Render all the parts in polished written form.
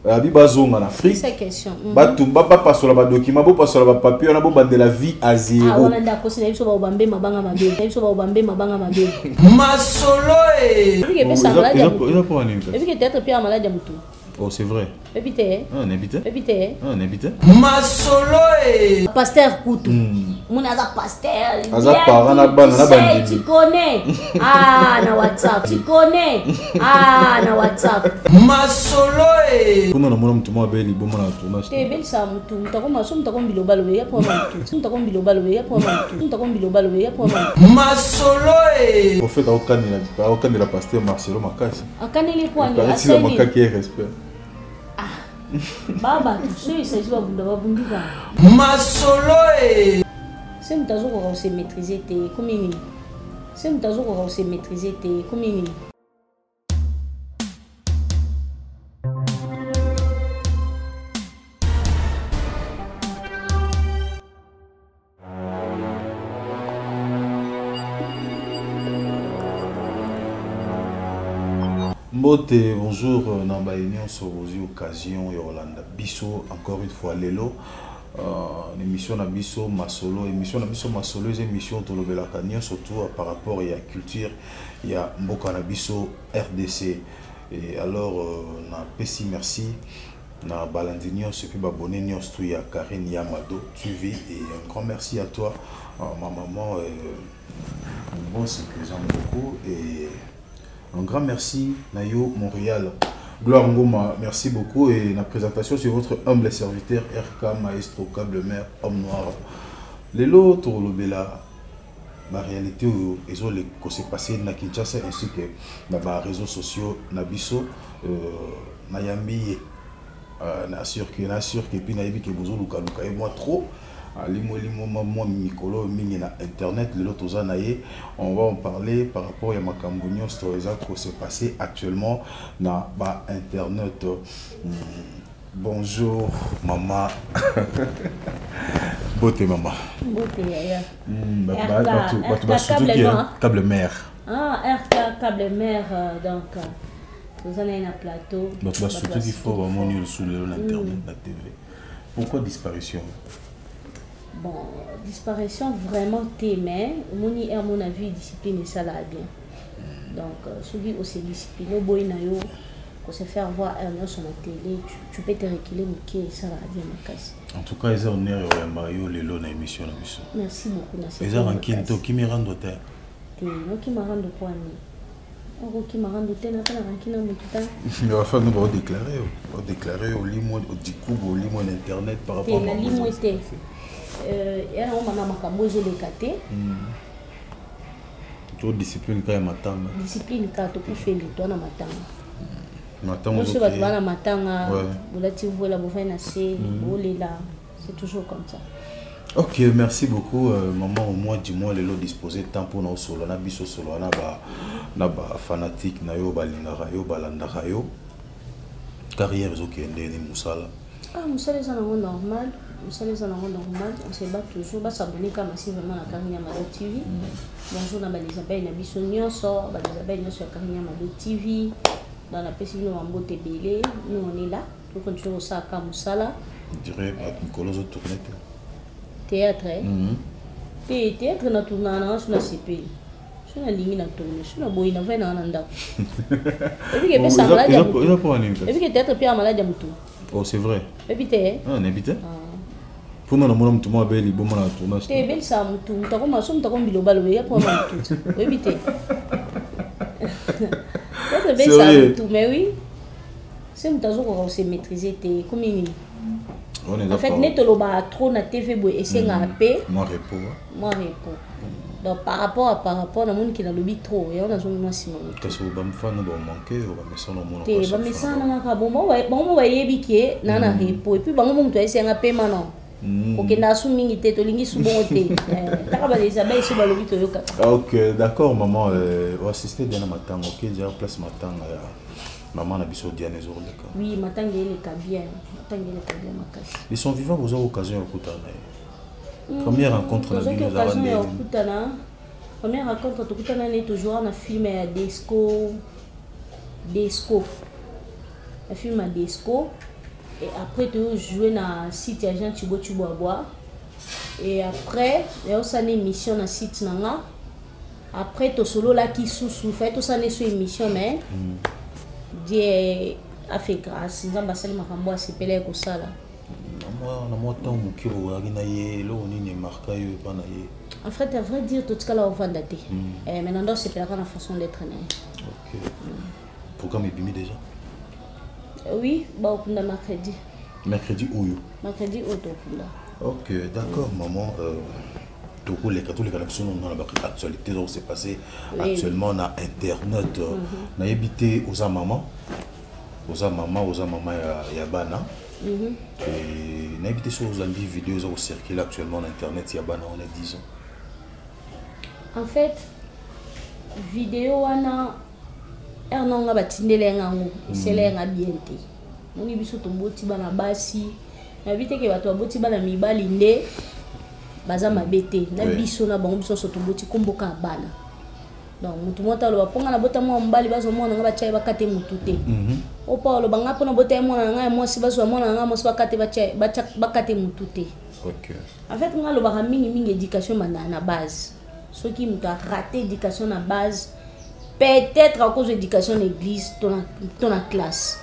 Abi bazonga na Afrique. Batu bapasola ba document, bopasola ba papier wana, bobandela vie à zéro. Ah, wana nde akosi na biso baobambe mabanga mabe. Na biso baobambe mabanga mabe. Masolo e. Ebike pesa maladi ya mutu. Ebike théâtre pia maladi ya mutu. Oh, c'est vrai. Ebi te. Ah, nayebi te. Ebi te. Ah, nayebi te. Masolo e. Pasteur Kutu. Muna aza pasteur. Aza parent na bana na bandimi. Tu connais. Ah, na WhatsApp. Tu connais. Ah, na WhatsApp. Masolo e. Kuna na mona mutu moko abeli liboma na tournage. Te ebelisa mutu, mutu akoma so mutu akoma biloba lobe ya po mutu. Mutu akoma biloba lobe ya po mutu. Mutu akoma biloba lobe ya po mutu. Masolo e. Prophète aokanela aokanela pasteur Marcelo makasi. Akaneli po ani asali. Makaki respect. Ah. Ba bato so il s'agit babunda babundi kaka. Masolo e. Se mutu azokoka kose maîtriser te ekomi nini? Se mutu azokoka kose maîtriser te ekomi nini? Mbote, bonjour, na baye nyonso bozwi occasion ya kolanda biso encore une fois lelo émission na biso masolo. Émission na biso masolo eza émission tolobelaka nyonso tout par rapport ya culture ya mboka na biso RDC. Et alors na pesi merci na balandi nyonso et puis babonné nyonso tout ya Karine Yamado TV et un grand merci à toi ma maman, bon c'est que j'aime beaucoup et un grand merci Nayo Montréal. Gloire Ngoma, merci beaucoup et la présentation sur votre humble serviteur RK Maestro Câble Mer Homme Noir. Lelo tolobela la réalité où ils ont les s'est passé na Kinshasa ainsi que na ba réseaux sociaux na biso na yambi na sûr que na sûr que puis na yebi que bozo luka luka et moi trop limo limo moi mikolo mingi na internet lelo toza na ye, on va en parler par rapport ya makambo nyonso eza ko se passer actuellement na ba internet. Bonjour maman. Beauté maman. Beauté yaya. Bato câble mer. Ah, RK câble mer donc toza na ye na plateau. Bato basutuki fort bamoni lisusu lelo na internet na TV. Pourquoi disparition? Bon, disparition vraiment te, mais omoni à mon avis discipline esalaka bien. Donc soki ose discipline oboyi na yo ko se faire voir heure nyonso na télé, tu peux te reculer moke, esalaka bien makasi. En tout cas eza honneur ya koyamba yo lelo na émission na biso. Merci beaucoup na eza rankine te, okimi rando te. Te, okima rando po ani okokima rando te, na mpe na rankine na motu ta. Mais bafani baodéclare yo, baodéclare yo olimwe odikuba olimwe na internet par rapport te na limwe te, ya nango mana makambo ezoleka te. To discipline kaka ya matanga. Discipline kaka, tokufeli to na matanga. Matanga. Biso bato bana matanga, bolati voela, bofai na se, bolela, c'est toujours comme ça. Ok, merci beaucoup maman. Au moins du moins lelo disposer temps pour na solo na biso solo na ba na ba fanatique na yo balingaka yo balandaka yo. Carrière ezokende ni musala? Ah, musala eza nango normal, musala eza nango normal, on se bat toujours. Basabone kaka massivement na Karine Yamado TV. Bonjour na balisabelle na biso nyonso, balisabelle nyonso ya Karine Yamado TV. Donc napesi bino bambote ebele. Nous on est là, tokontinue kosalaka mosala. Dirait bato mikolo ozotourne te. Théâtre te, théâtre na tournaka nanga so nasepeli, so nalingi na tourne, so naboyi navai nanga na ndako. Ebike epesa maladi ya motu, ebike théâtre mpe ya maladi ya motu. Oh, c'est vrai. Ebi te. Ah, nayebi te. Mpona na mona mutu moko abeli liboma na tournage. Te, ebelisa mutu, mutu akoma so mutu akoma biloba lobe ya po mutu. Oyebi te. Théâtre ebelisa mutu, mais oui. Se mutu azokoka kose maîtriser te ekomi nini? En fait, nde tolobaka trop na TV boye esengaka mpe mwa repos. Mwa repos. Donc par rapport namoni ke nalobi trop, yango nazongi mwa nsima moto. Kasi bamfano bamanke yo, bamesana omona. Te, bamesana nanga bango mo bayebi ke na repos et puis bango mo moto ayesenga pema non kokenda asu mingi te, tolingi su bongo te, taka balezaba eso balobi toyokaka. Ok, d'accord maman, oassiste bien na matanga, ok, déjà place matanga ya mama na biso Diane ezoleka. Oui, matanga eleka bien, matanga eleka bien makasi. Ils sont vivants, bozwa occasion ya kokutana na ye? Première rencontre na bino ezala ndenge? Kokutana, première rencontre tokutana ne toujours na film ya Desco. Desco. Na film ya Desco. Et après toyo jouer na site ya Jean Thibaut Tshibwabwa. Et après nayosala émission na site na nga. Après tosololaki susu, fallait tosala so émission, mais Dieu a fait grâce, Nzambe asali makambo asepela ye kosala. Na mwa ntango moke boyaki na ye, eloko nini emarka yo epa na ye? En fait, à vrai dire, totikala ovanda te. Eh, mais nando osepelaka na façon d'être na ye. Ok, programme ebimi déjà? Oui, baokunda mercredi. Mercredi oyo? Mercredi oyo tokunda. Ok, d'accord, maman. Tokoleka, toleka na biso nonga na baactualité donc c'est passé actuellement na internet. Nayebi te, oza mama, oza mama, oza mama ya bana. Et nayebi te soki ozalandi video eza kocircule actuellement na internet ya bana wana 10 ans. En fait, video wana ere nanga batindeli yanga yango, esala yanga bien te. Moni biso toboti bana basi, nayebi te ke bato baboti bana mibali nde baza mabe te na biso na bango. Biso nyonso toboti komboka ya bana. Donc motu moko aloba mpo nga nabota mwana mobali, bazwa mwana na nga batya ye bakate motu te. Opa aloba nga mpo nabota ye mwana na ngai ya mwasi, bazwa mwana na ngai ya mwasi bakate, bakate motu te. En fait, nga alobaka mingimingi, éducation ebandaka na base. Soki moto arate éducation na base, peut-être akozwa éducation na église to na classe.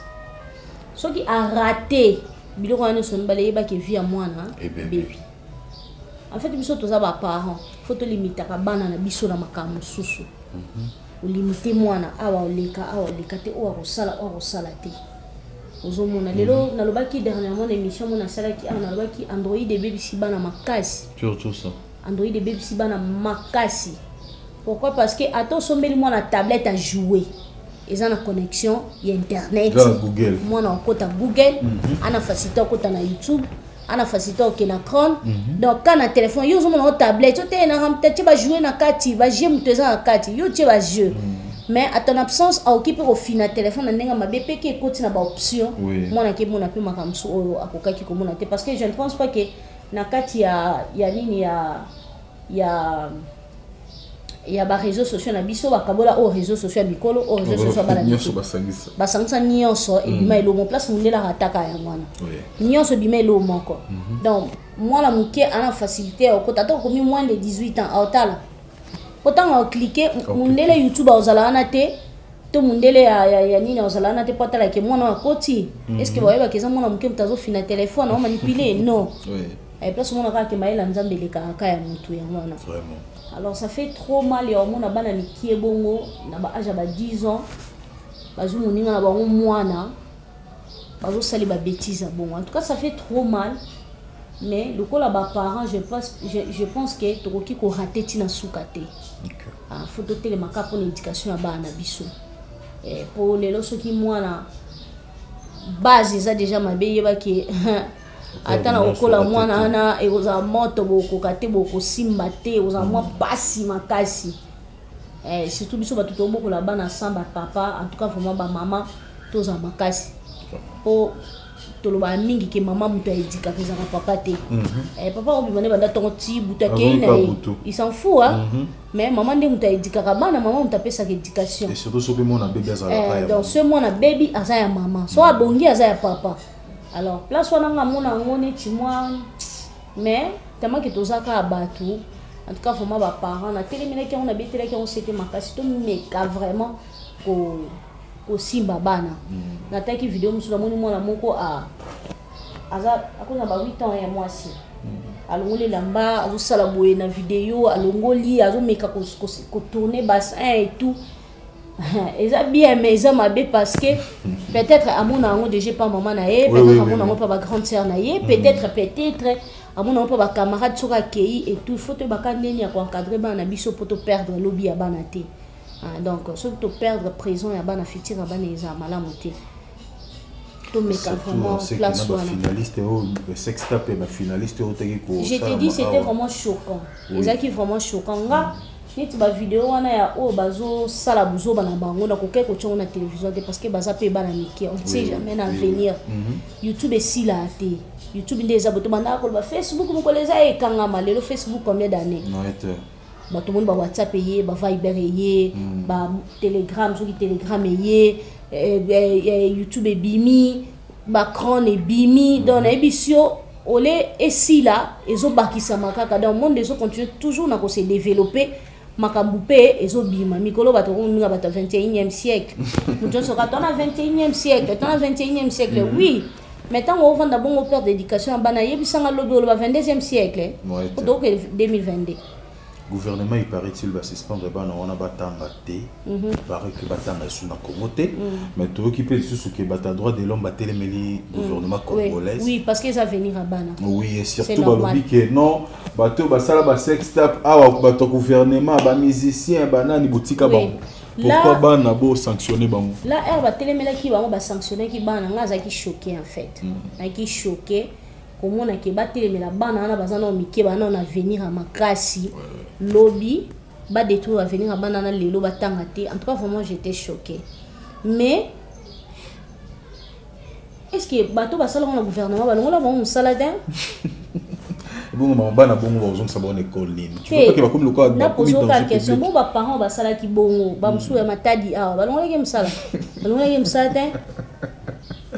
Soki arate biloko wana nyonso mibale, eyebaki vie ya mwana Ebebi. Bebi. En fait, biso toza baparent, faut tolimitaka bana na biso na makambo mosusu. Olimite mwana, awa oleka, awa oleka te, oyo akosala, oyo akosala te. Ozomona lelo, nalobaki dernièrement na émission mo nasalaki awa, nalobaki Android ebebisi bana makasi. Surtout ça. Android ebebisi bana makasi. Pourquoi? Parce que ata osombeli mwana tablette à jouer, eza na connexion ya internet. Eza na Google. Mwana akota Google, ana facilité akota na YouTube, ana facilité okende na Chrome. Donc ka na téléphone yo ozomona o tablette yo te, na tie bajeu na kati, bajeu moto eza na kati, yo tie bajeu. Mais à ton absence, aoki mpe kofina téléphone na ndenge mabe mpe ke ekoti na baoption. Mwana akemona mpe makambo mosusu oyo akokaki komona te, parce que je ne pense pas que na kati ya nini ya baréseaux sociaux na biso bakabola oyo réseaux sociaux ya mikolo, oyo réseaux sociaux ya bana. Nyonso mike. Basangisa. Basangisa nyonso, ebima eloko place mondelaka ataka yango wana. Nyonso ebima eloko moko. Donc mwana moke ana facilité ya okota, ata okomi moins de 18 ans, aotala po ntango aclique mundele YouTube aozala wana te, to mundele ya nini aozala wana te po atalake mwana oyo akoti. Est ce que bayebaka eza mwana moke moto azofina telefone aomanipule? Non. Place omona kaka ke mayele ya Nzambe elekaka ka ya motu, yango wana. Alors ça fait trop mal ya omona bana mikie bongo na ba âge ya ba 10 ans, bazwi moninga na bango mwana, bazosali babêtise ya bongo. En tout cas, ça fait trop mal. Mais lokola baparent, je pense que tokoki korate ntina suka te. Ah, faut totelemaka mpona éducation ya bana na biso. Eh, po lelo soki mwana base eza déjà mabe, yebaki ata na kokola mwana wana ekozala moto, bokoka te, bokosimba te, ekozala mwa pasi makasi. Eh, surtout biso bato tobokola bana sans bapapa. En tout cas, vraiment, bamama tozala makasi, mpo tolobaka mingi ke mama moto aéduquaka, ezalaka papa te. Eh, papa obima nde banda ntongo ti butu, akei na Azongi ye, butu. il s'en fout, hein? Mais mama nde moto aéduquaka bana, mama moto apesaka éducation. Et surtout soki mwana bébé azalaka Eh, ya donc ce mwana bebi aza ya mama, so abongi aza ya papa. Alors place wana nga mona yango neti mwa, mais tellement ke toza kaka bato. En tout cas, vraiment, baparent, natelemelaki yango, nabetelaki yango sete makasi. Tomeka vraiment kosimba bana. Nataki video mosusu, namoni mwana moko aza akoza ba 8 ans ya mwasi, alongoli elamba, azosala boye na video, alongoli, azomeka kotourner bassin et tout. Eza bien, mais eza mabe, parce que peut-être amona yango déjà pa mama na ye, peut-être amona yango pa bagrande sœur na ye, peut-être amona yango mpa bacamarade soki akei et tout. Faut toyebaka ndeni ya koencadre bana na biso mpo toperdre lobi ya bana te. Ah, donc soki toperdre présent ya bana, futur ya bana eza malamu te. Tomeka vraiment place wana. Finaliste oyo sextape, bafinaliste oyo otaki. Je te dis, c'était vraiment choquant. Ezalaki vraiment choquant. Nga neti bavideo wana ya oyo bazosala buzoba na bango, nakoki kotia ngo na télévision te, parce que baza mpe bana mike, on ne sait jamais na avenir. YouTube esilaka te. YouTube nde eza boto bandaka koloba Facebook mokolo eza ekangama. Lelo Facebook combien d'années? Bato moni ba WhatsApp eye, ba Viber eye, ba Telegram, soki Telegram eye, YouTube ebimi, ba cron ebimi. Donc nayebisi yo, ole esila, ezobakisama kaka. Donc monde ezocontinue toujours na kose développer, makambo mpe ezobima. Mikolo bato kominga bato ya 21e siècle, moto nyonso kaka tona 21e siècle, tona 21e siècle. Oui, mais ntango ovanda bongo, perte d'éducation ya bana, yebisanga, lobi oloba 22e siècle. Ouais, te. Donc 2022. Gouvernement, il paraît-il, basuspendre bana wana, batanga te. Il paraît que batanga esu na Congo te, mais toyoki mpe lisusu ke bato ya droit de l'homme batelemeli gouvernement congolaise. Oui, parce que eza avenir ya bana. Oui, et C'est surtout normal. balobi ke non, bato oyo basala basextape awa, bato ya gouvernement, bamusicien, banani, botika bango. Pourquoi bana bosanctionne bango? La heure batelemelaki bango, basanctionnaki bana, nga azalaki choqué en fait. Nazalaki choqué komona ke batelemela bana wana, baza nao mike, baa nao na avenir ya makasi. Lobi badétruire avenir ya bana wana, lelo batanga te. En tout cas, vraiment, j'étais choqué. Mais est ce que bato basalaka na gouvernement balongola bango mosala te? Bongo mama, bana bongo bazongisa bango na école nini? Tu vois pas ke bakomi lokola bakomi Napozoka danger question. public. Bo baparent basalaki bongo, bamosusu ya Matadi awa balongolaki mosala, balongolaki mosala te.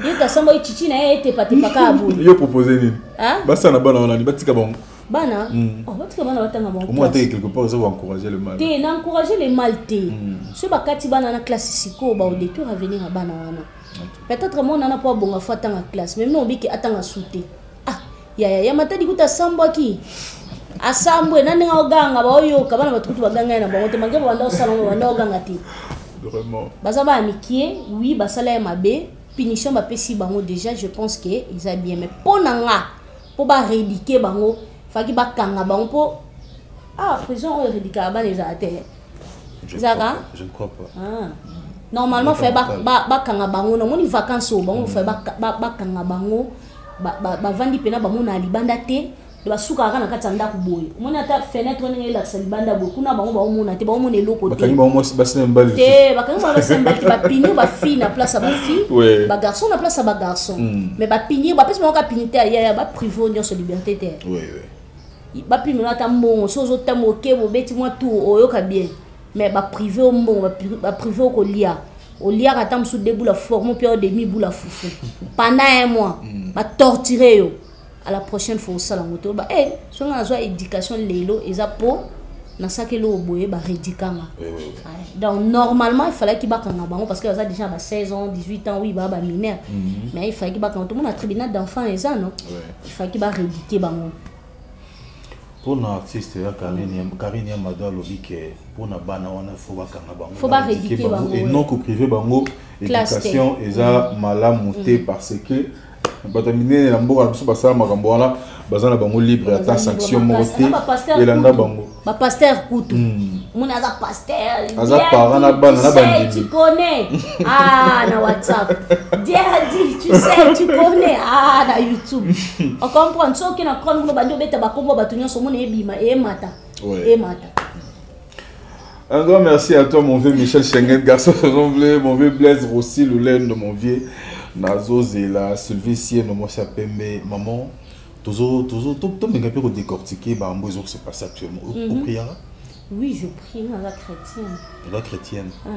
Ye tasambo chichi na ye etepatepaka ya boye. Yo propose nini? Hein? Basala na bana wana nini? Batika bango? Bana, oh, batika bana batanga bango Au moins classe. te, quelque part eza koencourager le mal. Te, na encourager le mal te. Soki bakati bana na classe sikoyo, baodétruire avenir ya bana wana. Peut-être mwana wana, mpo abonga, fo atanga classe, mais mino obiki atanga su te. Ah, yaya ya Matadi kuta asambwaki, asambwe na ndenge oganga, baoyoka bana bato kutu baganga ye na bango te, malgré babanda osala ngo, babanda oganga te. Vraiment. Baza bana mike, oui, basala ya mabe. Punition bapesi bango déjà, je pense que eza bien. Mais mpo na nga, mpo barééduquer bango, faki bakanga bango, mpo ah, prison oyo erééduquaka bana ezala te. Je ne Zaka? crois pas. Je ne crois pas. Ah. Normalement Bakanga fai bakanga bango, namoni vacance oyo bango fai bakanga bango, bavandi mpena, bamona ya libanda te, basukaka kaka na kati ya ndako boye. Omoni ata fenêtre ndenge elakisa libanda boye, kuna bango baomona te, baomona eloko te. Bakangi bango mwasi, basi na mibali. Te, bakangi bango basi na mibali te. Bapinir bafille na place ya bafille, bagarçon na place ya bagarçon. Mais bapinir, bapesi bango kaka pini te, yaya, baprive nyonso liberté te. Bapimela ata mbongo, so ozotambola, okeba, obeti mwa tour, oyoka bien. Mais baprive o mbongo, baprive o kolia, oliaka ata mosusu deux boules formo mpe o demi boule ya fufu pendant un mois. Batorture yo, à la prochaine fois osala yango te. Oloba e so nga nazwa éducation lelo, eza po nasakeli oyo boye, barééduquanga. Ouais. Donc normalement il fallait bakanga bango, parce que baza déjà ba 16 ans, 18 ans, oui, baa bamineur, mais il fallait bakanga. Tomona tribunal d'enfant eza, non? Il fallait barééduquer bango. Mpona artiste ya Karine Yamado, alobi ke mpona bana wana, fo bakanga bango. Faut barééduquer bango, et ouais. non koprive bango Classe te. éducation, eza malamu te, parce que bato ya minene na mboka na biso basala makambo wana, baza na bango libre, ata sanction moko te elanda bango. Bapaster kutu, omoni aza paster. Aza parent na bana na bandimi. Tu connais, ah, na WhatsApp, Dieu dit, tu sais, tu connais, ah, na YouTube, ocomprendre. Soki na crone kuna, bandi obeta bakombo bato nyonso, omoni ebima, emata. Emata. Un grand merci à toi, mon vieux Michel Schengen, garçon bleu, mon vieux Blaise Rossi, Loulène de mon vieux Nazo Zela, Sylvie Sieno, moi Pembe, maman, toujours, toujours, tout, tout, mais un peu décortiquer, bah, moi, ce qui se passe actuellement. Au prière? Oui, je prie, naza chrétienne. La chrétienne. Ah.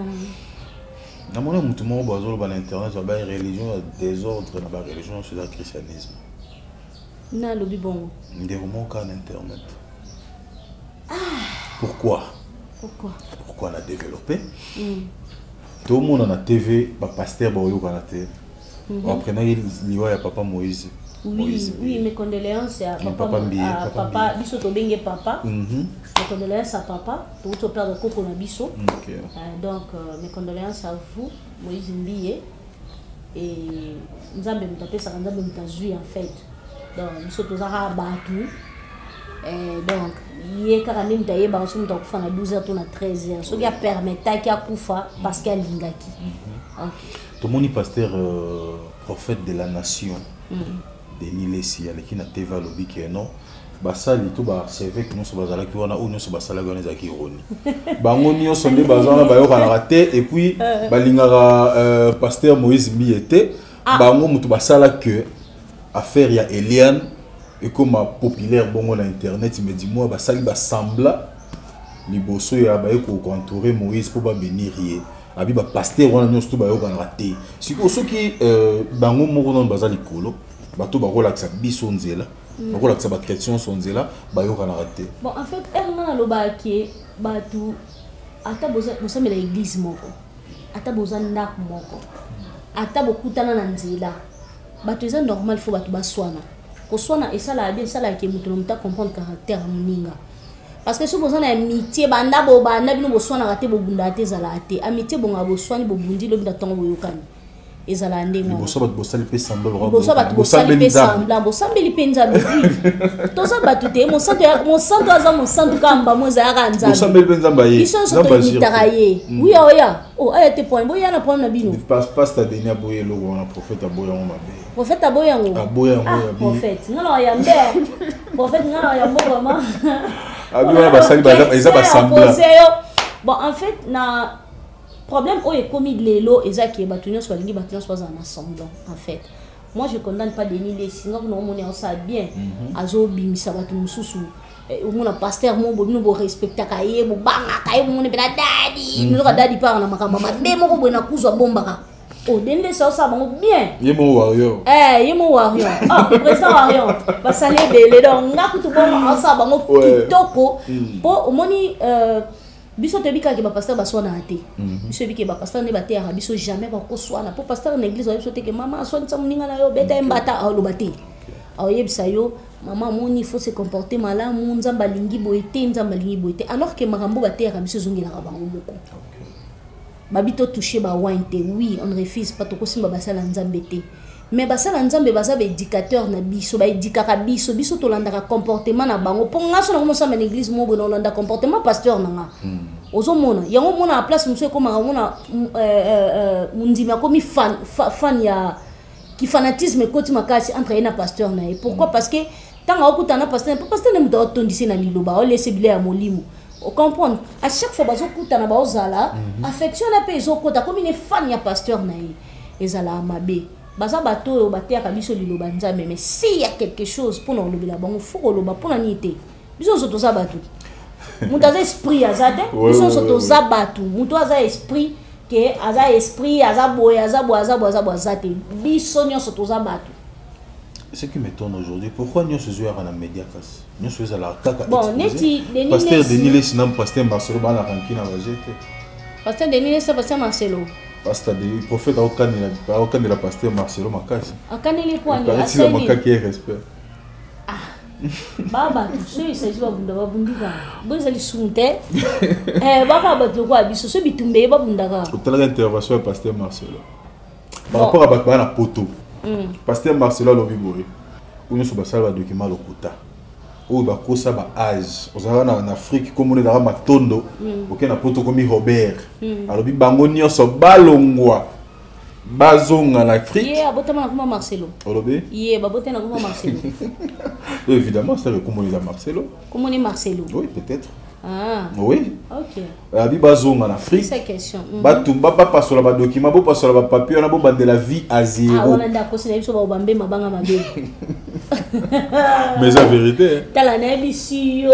Namoni motu moko bazoloba na internet, ba religion ya désordre na ba religion nyonso eza christianisme. Nalobi bongo? Ndeko moko kaka na internet. Pourquoi? Pourquoi? Pourquoi na développé? Tomona na TV, bapaster baoyokana te. Baprenaki liwa ya papa Moïse. Oui. Moïse. Oui, mes condoléances à papa, Papa Mbiye, à Papa papa Mbiye. Biso tobenge papa. Mes condoléances à papa, touti perdre koko na biso. Donc mes condoléances à vous, Moïse Mbiye, et Nzambe moto apesaka, Nzambe moto azwi en fait. Donc biso tozaka bato. Donc ye kaka nde moto ayebaka so moto akufa na 12 heures to na 13 heures, soki apermetaki akufa parce que alingaki. Ok. Tomoni pasteur, prophète de la nation, Denis Lesi, aleki na TV, alobi ke non, basali to baarchevêque nyonso bazalaki wana, oyo nyonso basalaki wana ezalaki ironie. Bango nyonso nde baza wana, bayokanaka te, et puis balingaka pasteur Moïse Mbiye te. Bango moto basala ke affaire ya Eliane ekoma populaire bongo na internet. Mais dis-moi, basali basambla. Liboso ya baye koentourer Moïse mpo babénir ye, abi bapasteur wana nyonso to bayokanaka te. Sikoyo soki bango moko nano baza likolo, bato bakolakisa biso nzela, bakolakisa bachrétien nyonso nzela, bayokanaka te. Bon, en fait, ere nga nalobaka ke bato, ata bosambela église moko, ata boza ndako moko, ata bokutana na nzela, bato eza normal, faut bato baswana. Koswana esalaka bien, esalaka ke moto na moto acomprendre caractère ya moninga, parce que soki boza na amitié, banda bobanda bino boswanaka te, bobundaka te, ezalaka te amitié. Bongaka boswani, bobundi, lobi na ntongo boyokani, ezalaka ndenge wana. Liboso bato bosali mpe semblant. Liboso bato bosali mpe semblant, bosambeli mpe Nzambe. Oui, toza bato te. Mosantu, mosantu aza mosantu kaka mbamo, ezalaka Nzambe. Bosambeli mpe Nzambe aye. Biso nyonso toimitaka ye. Wi, oya o aya te, point boya na problème na bino. Pasteur Denis aboyi eloko wana, prophète aboyi yango mabe. Prophète aboyi yango. Aboyi yango. Ah, prophète nga na oyambe, prophète nga na oyambo vraiment. Abi wana basali eza basemblant. Yo, bon, en fait, na problème oyo ekomi lelo eza ke bato nyonso balingi, bato nyonso bazala na semblant. En fait, moi, je condamne pas Denis Lesi. Nga kuna omoni aosala bien, azobimisa bato mosusu. Omona pasteur mo boye, bino borespectaka ye, bobangaka ye, bomoni mpena dadi nozoka dadi mpaka na makambo mabe moko boye na kuzu abombaka. O Denis Lesi aosala bango bien. Ye mo warrior. Eh, ye mo warrior. Ah, président warrior, basali ebele. Donc nga kutu bongo aosala bango kitoko, mpo omoni, biso toyebi kaka bapasteur baswanaka te. Biso yebi ke bapasteur nde bateyaka biso, jamais bakoswana, mpo pasteur na église oyebi biso te ke mama aswanisa moninga na yo, beta ye mbata, aoloba te. Aoyebisa yo: mama, amoni, il faut se comporter malamu, Nzambe alingi boye te, Nzambe alingi boye te. Alors ke makambo bateyaka biso ezongelaka bango moko. Babi totouche bawine te. Oui, on ne refuse pas, tokosimba basala Nzambe te, mais basala Nzambe baza baéducateur na biso, baédikaka biso. Biso tolandaka comportement na bango, mpo nga so nango mosamba na église moko boye, na olanda comportement pasteur na nga. Ozomona yango, omona na place mosusu ekomaka, omona mondimi akomi fan ya kifanatisme, ekoti makasi entre ye na pasteur na ye. Pourquoi? Parce que ntango akokutana na pasteur, mpo pasteur nde moto aotondisi na liloba, aolese bilei ya molimo, ocomprendre? À chaque fois bazokutana, baozala affection na mpe ezokota, komi ne fan ya pasteur na ye, ezalaka mabe. Baza bato oyo bateyaka biso liloba Nzambe, mais s'il y a quelque chose mpona kolobela bango, faut koloba. Mpona nini te? Biso nyonso toza bato, moto aza esprit aza te. Biso nyonso toza bato, moto aza esprit ke aza esprit, aza boye, aza boye, aza boye, aza boye, aza te. Biso nyonso toza bato. Ce qui m'étonne aujourd'hui, pourquoi nyonso ezoyaka na média, kasi nyonso ezalaka kaka Bon, neti Denis pasteur Lessi. Denis Lesi na pasteur Marcelo bana ranki na baje te. Pasteur Denis Lesi, pasteur Marcelo. Pasteur Denis, prophète aokanela pasteur Marcelo makasi. Akaneli kwani? Paraît-il asali amakaki ye respect. Baa bato, so esaji babunda, babundi kaka bo eza lisumu te. Eh, baka bato lokola biso, so bitumba ye babundaka. Otalaka intervention ya pasteur Marcelo par Bon. rapport à bato baa na poto? Pasteur Marcelo alobi boye: oyo nyonso basala badocument lokuta, oyo bakosa ba âge, ozalaka na Afrique komona ezalaka Matondo, oke na poto komi Robert. Alobi bango nyonso balongwa, bazonga na Afrique. Ye abotama na kuma Marcelo. Olobi? Ye babotama na kuma Marcelo. Évidemment, c'est komona eza Marcelo. Komoni Marcelo. Oui, peut-être. Ah. Oui. Ok. Abi bazonga na Afrique. C'est question. Bato bapasola badocument, bopasola bapapier wana, bobandela vie à Ah, zéro. wana nde akosi na biso, babambe mabanga mabe. Mais eza vérité, hein. Tala, nayebisi yo,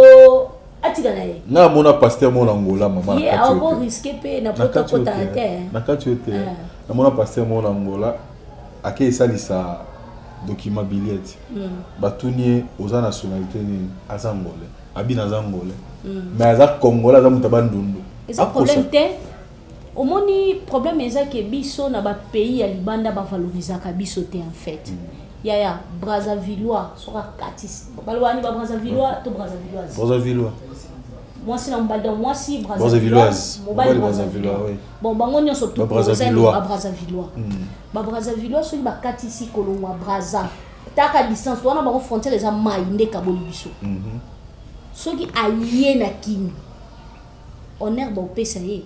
atika na ye. Nga amona pasteur moko na Ngola, mama, na Ye kati ako oyo te. risque mpe na Na poto kati oyo akotaka te. te. Na kati oyo te. Ah. Namona pasteur moko na Ngola ake esalisa document billet. Batuni ye: oza nationalité nini? Aza ngolais. Abi: naza ngolais, mais aza congolais, aza moto abandundu. Eza problème te. Omoni, problème eza ke biso na bapays ya libanda bavalorisaka biso te. En fait, yaya Brazavillois soki akatisi, balobani ba Brazavillois to Brazavilloise? Brazavillois. Mwasi na mobali, donc mwasi Brazavilloise, mobali mobali Brazavillois. Brazavillois, oui. Bon, bango nyonso Ba Brazavillois. Babrazavillois, babrazavillois soki bakatisi kolongwa Braza, taka distance wana, bango frontière eza mai nde ekaboli biso. Soki aye na Kini, honneur baopesa ye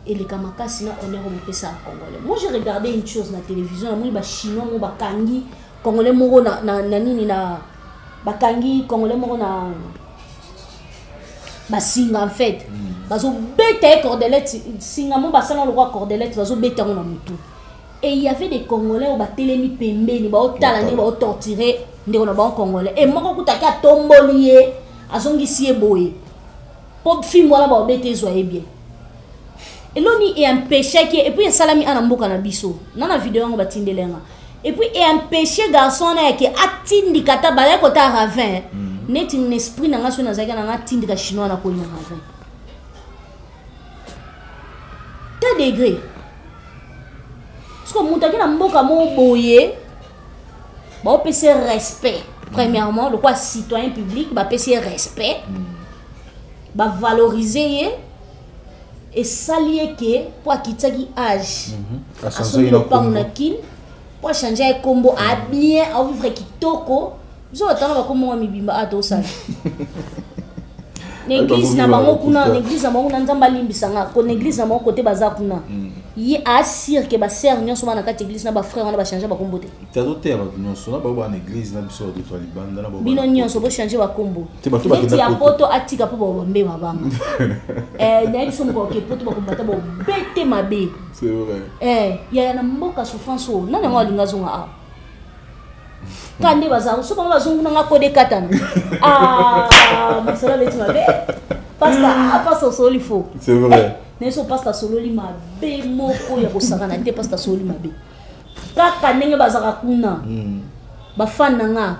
eleka makasi na honneur oyo bopesa ya congolais. Moi, j'ai regardé une chose na télévision, namoni bachinois moko bakangi congolais moko na nini, na bakangi congolais moko na basinga. En fait, bazobeta ye cordelette, singa mo basala lokwa cordelette, bazobeta yango na motu. Et il y avait des Congolais oyo batelemi pembeni, baotala ndenge baotorture ndeko na bango congolais. E moko kutaki, atomboli ye, azongisi ye boye. Mpo film wana baobeta ezwa ye bien. Eloni eempêchaki et puis esalami ana mboka na biso. Na na video yango batindeli nga. Et puis eempêche garçon wana yake atindika ata bazali kota ravin. Neti na esprit na nga soki nazalaki na nga atindika chinois na koyi na ravin. Ta degré. Parce que moto aki na mboka moko boye baopesa ye respect premièrement lokola citoyen public bapesi ye respect, bavalorize ye, esali ye ke mpo akitisaki age, asombi lopango na Kine mpo achange ye kombo, abien aovivre kitoko. Biso batanga bakombo ngo mibimba a tosala na église na bango kuna, na église na bango kuna. Nzambe alimbisanga ko na église na bango kote baza kuna, ye asire ke basere nyonso bana kati église na bafrère wana bachange bakombo te. Tazoteya bato nyonso na bango bana église na biso bato ya libanda na bango. Bino nyonso bochange bakombo. Te, bato neti bakenda ya poto. Poto atika mpo babambe mabanga. Nayebi so moko oke poto bakombata bobete mabe. C'est vrai. Yaya na mboka souffrance oyo, nani yango alinga azonga awa? Ka nde baza so bango bazongi nanga kode katana. Ah, masolo abeti mabe, pasta. Ah, pasta osololi fo. C'est vrai. Naye so pasta asololi mabe moko ya kosakana te. Pasta asololi mabe kaka ndenge bazalaka kuna. Bafan na nga,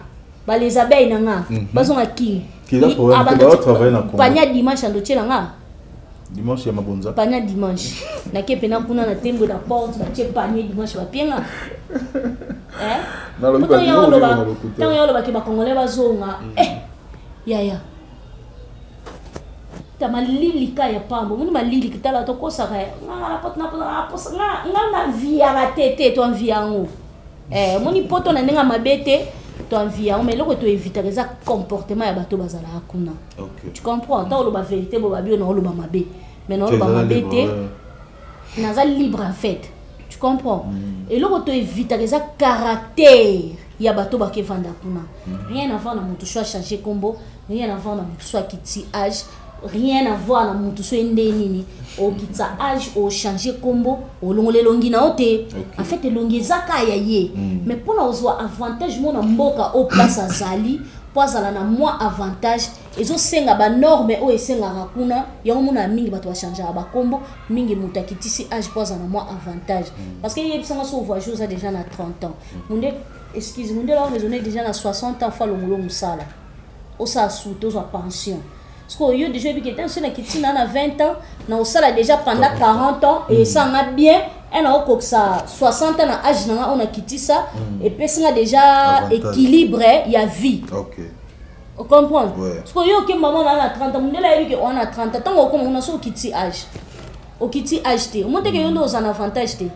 bales abeilles na nga, bazonga King. Ki eza problème te, baotravaille na Congo. Pania dimanche andotie na nga. Dimanche ya mabonza. Pania dimanche nake mpena kuna na tembo na porte, batie panier dimanche, bapienga. Nalobi bato oyo ovivre na lokuta. Ntango ya olobaki bacongolais bazonga, yaya, ta malili ka ya pamba, omoni malili tala tokosaka nga na viaka te te to envie yango. Omoni poto na ndenge ya mabe te, to envie yango, mais eloko toevitaka eza comportement ya bato bazalaka kuna. Tu comprends? Ntango oloba vérité bo babi oyo na oloba mabe, mais na oloba Ezala mabe libre, te. Naza libre en fait, tu comprends? Eloko toevitaka eza caractère ya bato bakevanda kuna. Rien à voir na motu so achange kombo, rien à voir na motu so akiti age, rien à voir na motu so ende nini. Okitisa age, ochange kombo, olongola elongi na yo te. En fait elongi eza ka ya ye, mais mpona ozwa avantage mo na mboka oyo place azali, mpo azala na mwa avantage, ezosenga banorme oyo esengaka kuna. Yango mona mingi bato bachangeaka bakombo mingi, moto akitisi age mpo azala na mwa avantage, parce que yebisanga so voyage oza déjà na 30 ans, munde, excuse, munde la raisonner déjà na 60 ans, fa longolo mosala osala sute, ozwa pension. Parce que yo déjà oyebi ke ntango so nakitisi na 20 ans, na osala déjà pendant 40 ans et esanga bien ena okokisa 60 ans na age na nga oyo nakitisa, epesinga déjà Avantage. équilibre ya vie. Ocomprendre? Ouais. Parce que yo oke mama na 30 ans, mondele ayebi ke oa na 30 ans. Ntango okoma kuna so okiti age, okiti age te, omoni teke yo nde oza na avantage te.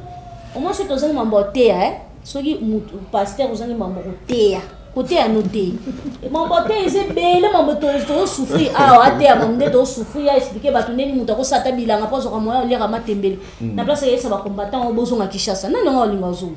Omoni soki tozangi mambo ya koteya, soki mutu pasteur ozangi mambo ya koteya, koteya no te, mambo ya teya eza ebele. Mambo tozosouffrir awa, ateya mambo nde tozosouffrir, aexplike bato ndeni moto akosala ata bilanga mpo azwaka moyen oliaka matembele na place. Ayebisa bacombattant oyo bozonga Kinshasa. Nani yango olinga ozonga?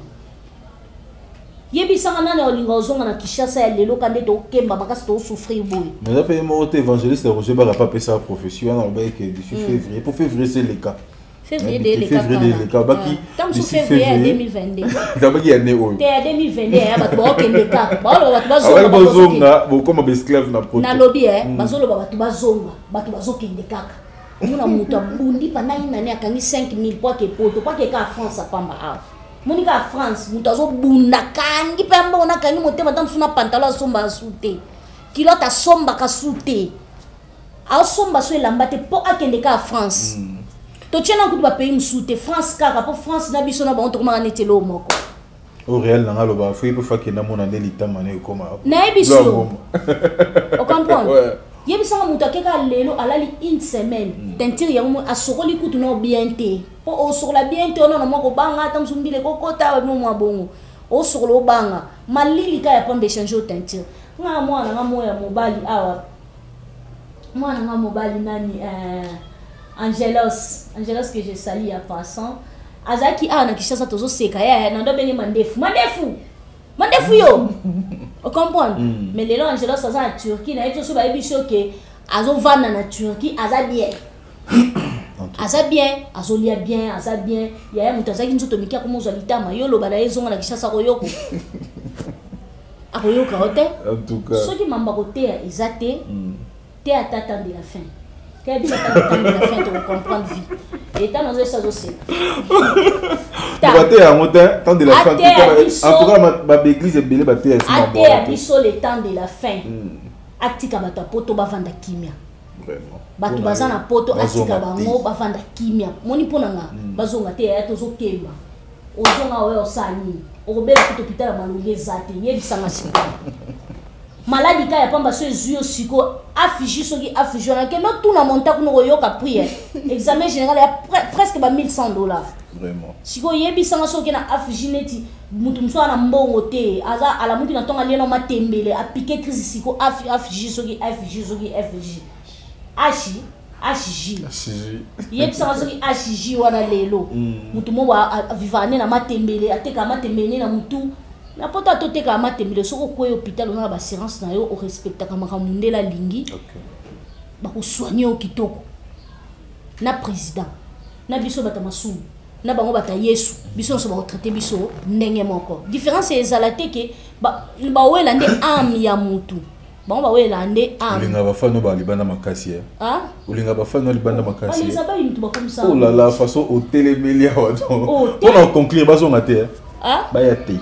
Yebisanga nani olinga ozonga na Kinshasa ya lelo ka nde tokemba makasi, tozosouffrir boye? Mais eza mpe moko te. Évangéliste Roger Baka pa apesa prophétie wana, alobaki ke d'ici février, po février c'est le cas. Février Nayebi te, de eleka. Février de eleka baki. Ntango mosusu D'ici février ya février. 2022. Ezalaki ya ne oyo. Te, ya 2022 ya bato baokende kaka, baoloba bato bazonga. Abaki bato bazokende. bozonga, bokoma baesclave na poto. Nalobi bazoloba bato bazonga, bato bazokende kaka. Omona moto abundi pendant une année, akangi 5000 po ake poto, po ake kaka France apamba awa. Moni kaka France, moto azobunda, akangi mpe mbongo, nakangi motema. Ta mosusu na pantalon asomba asu te, kilote asombaka su te, aosomba so elamba te mpo akende kaka France. Totie na kutu bapays mosusu te, France kaka, mpo France na biso na bango tokomaka neti eloko moko. Oyo réel nanga aloba fo ye mpe fo akenda mona nde litama na ekoma. Nayebi Lo so. mboma. Ocomprendre? Ouais. Yebisanga moto akeka lelo alali une semaine, teinture yango mo asokoli kutu na bien te, mpo osokola bien te wana na mwa kobanga ata mosu mbila ekokota babino mwa bongo, osokola obanga malili ka ya pamba, échange o teinture. Nga mwana nga moya mobali awa, mwana nga mobali nani, Angelos, Angelos que je salue en passant, azalaki awa na Kinshasa, tozoseka ye na ndo abenge mandefu, mandefu, mandefu yo ocomprendre. Mais lelo Angelos aza na Turquie, nayebi so bayebi so ke azovanda na Turquie, aza bien. En tout Aza bien, azolia bien, aza bien. Yaya, moto azalaki nzoto mike akoma ozwa litama. Yo oloba na ye ezonga na Kinshasa, akoyoka, akoyoka yo te. En tout cas. Soki mambo akoteya eza te, te ata temps de la fin. Teya biso ata temps de la fin tokocomprendre vie. Eta nazoyesa azoseka. Bateya yango te, temps de la fin. En tout cas, baéglise ebele bateya. Ateya biso le temps de la fin. Atika bato ya poto bavanda kimia. Bato baza na poto, atika bango bavanda kimia. Moni mpo na nga bazonga te, yaya, tozokemba. Ozonga oyo osala nini? Okobela kuta hôpital ya malongi eza te. Yebisanga sikoyo, maladi ka ya pamba so ezwi yo siko afigi, soki afigi wana, kende otuna monta kuna, koyoka prix examen général ya presque ba 1100 $. Sikoyo oyebisanga, soki na afigi neti mutu mosusu aza na mbongo te, aza alamuki na ntongo, alie na matembele, apike crise, siko afg, soki fg, soki fg h hg, yebisanga soki hg wana lelo mutu moko avivaka nde na matembele, atekaka matembele nde na mutu na poto, atotekaka matembele. Soki okwei hôpital, oza na baassurance na yo, orespectaka makambo ndele alingi, bakosoigne yo kitoko. Na président na biso bato ya masumu na bango bato ya Yesu, biso nyonso bakotraite biso ndenge moko. Différence ezala te ke bawela nde âme ya mutu, bango bawela nde âme. Olinga bafano balibanda makasi ye. Olinga bafano libanda makasi. Baleza bayi mutu bakomisa. Oh là là, façon otelemeli awa mpona conclure, bazonga te, baya te.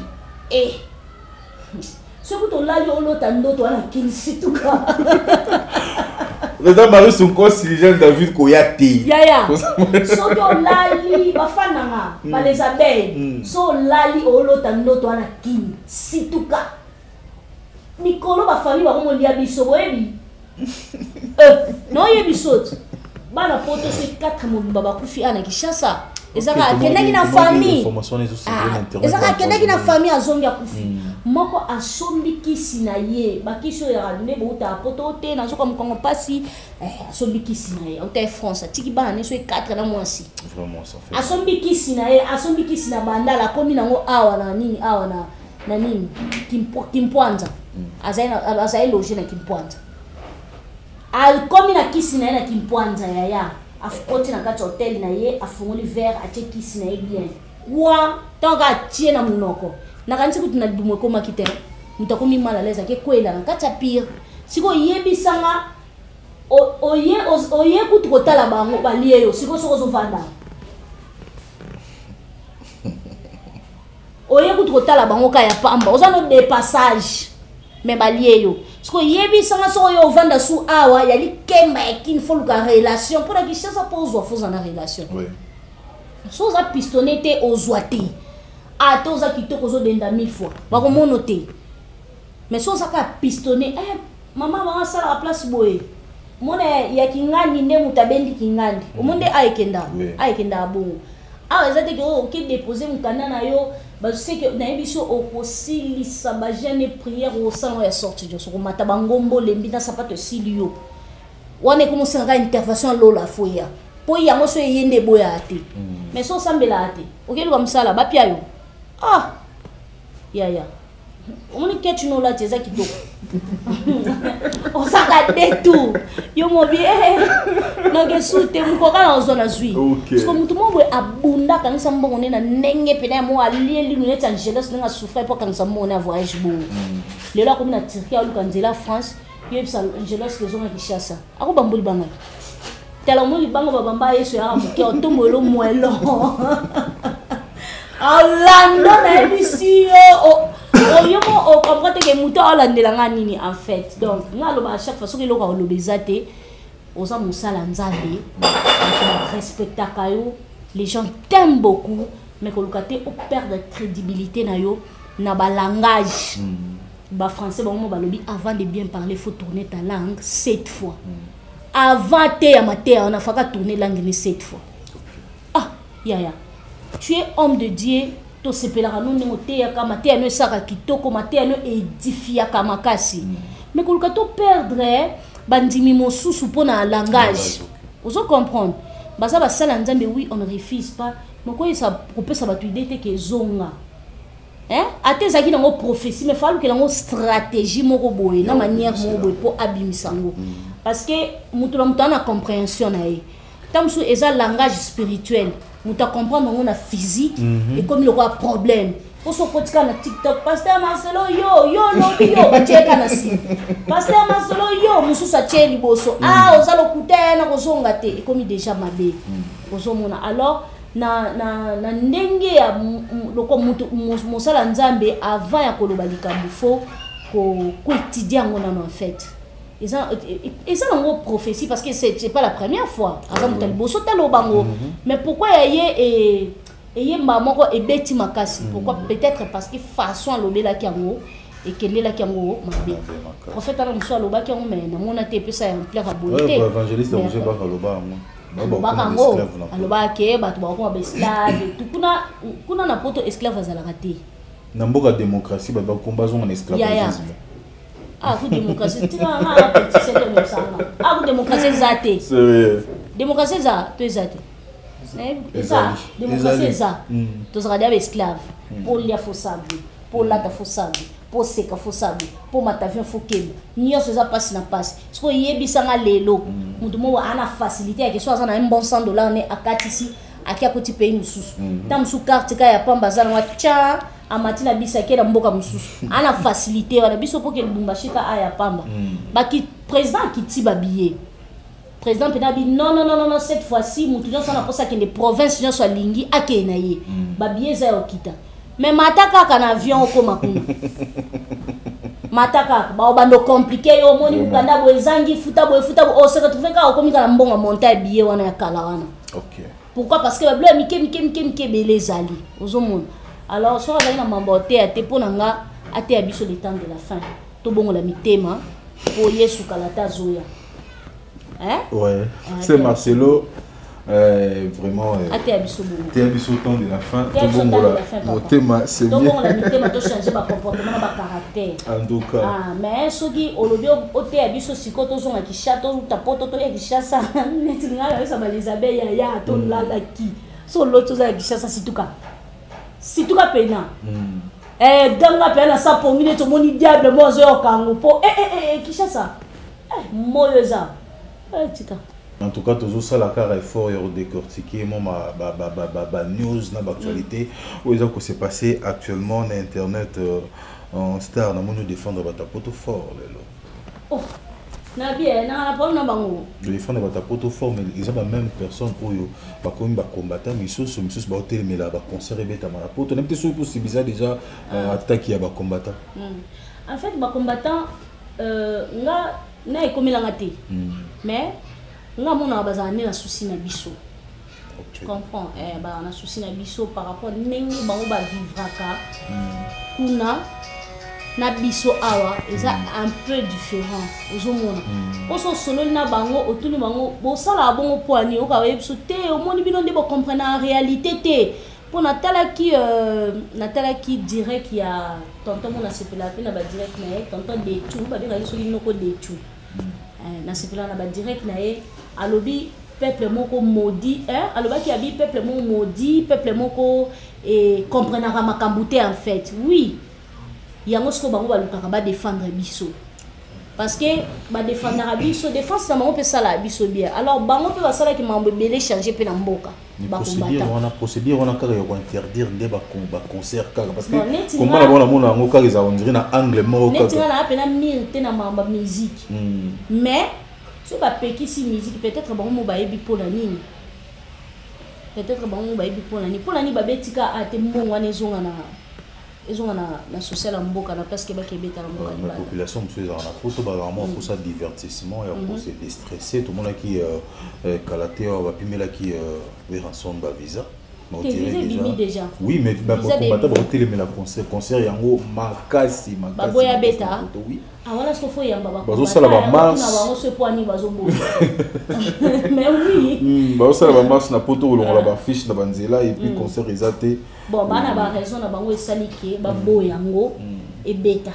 Eh, soki tolali, olota ndoto wana, kinisi tuka. Président Marius Nkosi, Jean David koya te. Yaya, soki olali, bafananga balez abeilles, so olali, olota ndoto wana, kini situka. Mikolo bafamille bakomolia biso, boyebi, naoyebi so te. Bana poto so 4 mobimba bakufi awa na Kinshasa. Ezaka akendaki na famille, ezaka akendaki na famille, azongi akufi. Moko asombi kisi na ye, bakisi oyo yaka nde boutaka poto te, nazoka mokongo mpasi, asombi kisi na ye, auta ye France, atiki bana ne so 4 na mwasi. Asombi kisi na ye, asombi kisi na Bandala, akomi nango awa na nini, awa na nini, Kimpwanza. Azali loge na Kimpwanza, akomi na kisi na ye na Kimpwanza. Yaya, akoti na kati ya hotel na ye, afungoli verre, atie kisi na ye bien kwa ntango atie na monoko, nakanisi kutu na libumu ekomaki te, moto akomi mal à l'aise, ake kwela na kati ya pire. Sikoyo oyebisanga, oye kutu kotala bango, balie yo. Sikoyo soki ozovanda, oye kutu kotala bango ka ya pamba, oza no de passage, mais balie yo. Sikoyo oyebisanga, soki oyo ovanda su awa ya likemba ya kini, foluka relation mpona Kinshasa, mpo ozwa foza na relation. So oza pistonné te, ozwa te. Ata oza kitoko, ozodenda mille fois, bakomona te. Mais so oza kaka pistonné, eh, mama bango asalaka place boye, mona ya kingandi nde moto abendi kingandi, omoni nde aekendaka. Aekendaka bongo. Awa eza te ke oke dépose mokanda na yo, baseke nayebi so okosilisa bajeûne, prière, osala ya sorte nyonso, komata bangombo, olembi na sapato esili yo wana, ekomosenga intervention ya lola foya mpo yango so eye nde eboyaka te. Mais so osambelaka te, okeluka mosala, bapia yo. Ah yaya, omoni ketch no olati eza kitoko, ozaka détour yo mobi noke su te, mokoka na ozwa na zwi. Parce que motu moko boye abunda, akangisa mbongo nde na ndenge pene ya mo alie linu neti Angeles, ndenge asouffre mpo akangisa mbongo ne ya voyage bongo. Lelo akomi na Turquie, aluka nzela France. Yebisa Angeles kezonga Kinshasa, akobamboli bangaki. Tala, omoni libanga babamba Yesu yaka moke, otomboelo mwelo alando. Nayebisi yo, oyo mo ocomprend te ke moto aolandela nga nini en fait. Donc nga aloba à chaque fois, soki eloko oloba eza te, oza mosala Nzambe, bato barespectaka yo, les gens t'aiment beaucoup, mais koluka te operdre crédibilité na yo na balangage. Bafrançais bango mo balobi: avant de bien parler, faut tourner ta langue sept fois. Avant te ya mateya wana, faka tourner langue ni sept fois. Ah yaya, tu es homme de Dieu, tosepelaka no ndenge oteyaka, mateya no esaka kitoko, mateya no edifiaka makasi, mais koluka to perdre bandimi mosusu mpo na langage. Ozo comprendre, baza basala Nzambe, oui, on ne refuse pas, mokoyesa kopesa bato idée te ke ezonga. Hein? Ata ezalaki nango prophétie, mais falukela yango stratégie moko boye na manière moko boye mpo abimisa yango, parce que moto na moto aza na compréhension na ye. Ntango mosusu eza langage spirituel, moto acomprendre yango na physique, ekomi lokola problème. Mpo so okotika na TikTok, pasteur Marcelo yo yo lobi yo batieka na nsima, pasteur Marcelo yo mosusu atie liboso, ah, oza lokuta ya na kozonga te, ekomi déjà mabe. Ozomona alors na ndenge ya loko mutu mosala Nzambe, avant ya koloba likambo, faut koétudier yango nano. En fait, eza nango prophétie, parce que c'est pas la première fois aza moto ya liboso taloba yango. Mais pourquoi ya ye eyemba moko ebeti makasi? Pourquoi? Peut-être parce que façon alobelaki yango, ekendelaki yango mabe. Prophète ana mosusu alobaki yango, mais namona te epesa ya ampleur ya boye te. Évangéliste Roger Baka aloba yango. Alobaka yango, alobaka ke bato bakokoma baesclave et tout. Kuna na Poto, esclave azalaka te. Na mboka démocratie, bato bakomba bazonga na esclavagisme. Ah, ku démocratie, tika nga na politicien te, mosanga. Ah, ku démocratie eza te. Sérieux? Démocratie eza to eza te? Eza démocratie, eza. Tozalaka dia baesclave. Mpo lia, faut sable. Mpo lata, faut sable. Mpo seka, faut sable. Mpo mata avion, faut kemba. Nyonso eza mpasi na mpasi. Soki oyebisanga lelo, moto moko ana facilité yake, so aza na un bon 100 $ ne, akatisi, aki, akoti pays mosusu, ta mosusu carte ka ya pamba aza nango, atya, amati na biso, ake na mboka mosusu, ana facilité wana. Biso mpo ke Lubumbashi ka aya pamba, baki président akiti babillet, président mpena abi: "Non, non, non, non, cette fois-ci motu nyonso ana mposa akende province nyonso alingi, akende na ye." Babillet eza ya okita, mais mata kaka na avion, okóma kuna, mata kaka, baobanda ocompliquer yo, omoni mokanda boye ezangi, futa boye, futa boye, ose retrouve kaka okomi kaka na mbongo monta ya billet wana ya kala wana. Pourquoi? Parce que babilo ya mike mike mike mike ebele ezali. Ozomona alors, soki azali na mambo oteya te, mpo na nga ateya biso le temps de la fin, tobongola mitema mpo Yesu kala te azoya. Hein? Ouais, c'est Marcelo. Vraiment. Ateya biso bongo. Ateya biso temps de la fin. Tobongola motema, c'est mieux. Tobongola mitema, tochanger bacomportement na bacaractère. En tout cas. Ah, mais soki olobi oteya biso sikoyo, tozonga Kinshasa, touta Poto, toya Kinshasa, neti ngai nayosaba Elizabeth yaya, tolalaki so oloti oza ya Kinshasa, situka, situka pena. Ganga pena na sa pongi neti omoni diable mo azoyoka yango mpo Kinshasa moyo eza, tika. En tout cas, tozosala kaka effort ya kodécortiquer mo banews na baactualité oyo eza kose passer actuellement na internet. En star, namoni odéfendre bato ya Poto fort lelo. Oh, na bien, na problème na bango. Défendre bato ya Poto fort, mais eza bamême personne oyo bakomi bacombattant misusu misusu, baotelemela baconcert ebetama na Poto. Nayebi te soki posibisa déjà attaque ya bacombattant. En fait, bacombattant, nga na ekomelanga te, mais nga monaka bazala nde na souci na biso. Tu comprends? Bazala na souci na biso par rapport ndenge bango bavivraka kuna na biso awa, eza un peu différent. Ozomona, mposo osololi na bango, otuni bango: "Bosalaka bongo mpo ani?" Oka bayebi biso te. Omoni bino nde bocomprendre en réalité te, mpo natalaki direct ya tonton mo, nasepelaka mpe na badirect na ye, tonton Detu, babengaki soki noko Detu. Nasepelaka na badirect na ye. Alobi peuple moko maudit, hein? Alobaki abi peuple moko maudit, peuple moko comprenaka makambo te. En fait, oui, yango sikoyo bango balukaka badéfendre biso, parce que badéfendaka biso, défense na bango mpe esalaka biso bien. Alors bango mpe basalaki makambo ebele, change mpe na mboka. Procédure wana kaka ya kointerdire nde baconcert kaka, parce que komba na bango namona yango kaka eza, on dirait, na angle moko. Neti nga naa mpena mire te na makambo ya musique, mais so bapekisi musique, peut-être bango mo bayebi mpona nini, peut-être bango mo bayebi mpona nini, mpona nini babetika a te. Mbongo wana ezonga na social ya mboka, na place ke bakebeta na mboka libanda. Population mosusu ezalaka na Poto, bazalaka mwa mposa divertissement ya kose déstresser. Tomonaki kala te awa bapimelaki Werrason bavisa. Déjà. Oui, mais bakombata bakotelemela concert yango makasi. Makasi, baboya beta. Oui. Wana soko fo yamba. Bazosala bamarche. Bango so po ani bazoboya, mais oui. Bazosala bamarche na Poto, kolongola bafiche na banzela, et puis concert eza te. Bon, bana baraison na bango esali ke baboya yango ebeta,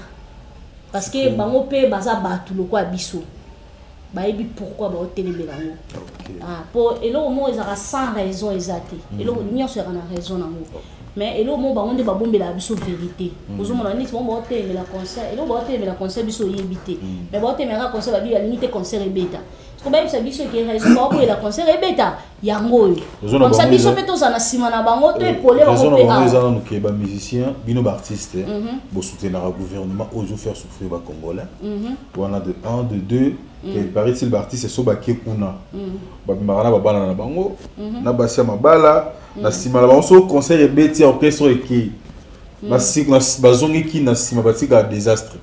parce que bango mpe baza bato lokola biso, bayebi pourquoi baotelemela yango. Po eloko moko ezalaka sans raison eza te. Eloko nyonso ezalaka na raison nango, mais eloko moko bango nde babombelaka biso vérité. Ozomona neti bango baotelemela concert, eloko baotelemela concert, biso oyebi te, mais baotemelaka concert, babi balingi te concert ebeta. Parce que bayebisa biso ke raison baoboyela concert ebeta yango oyo. Raison na Comme ça bango biso eza- mpe tozala na nsima na bango to epole bango Raison na mpe bango eza awa. nanu ke bamusicien, bino baartiste, bosoutenaka gouvernement oyo ezofaire souffrir bacongolais wana, de 1, de 2, ke paraît-il baartiste so bake kuna, babimaka na babana na bango, na basi ya mabala na nsima na bango. So concert ebeti, orchestre oyo ekei, bazongi na nsima, batikaka désastre,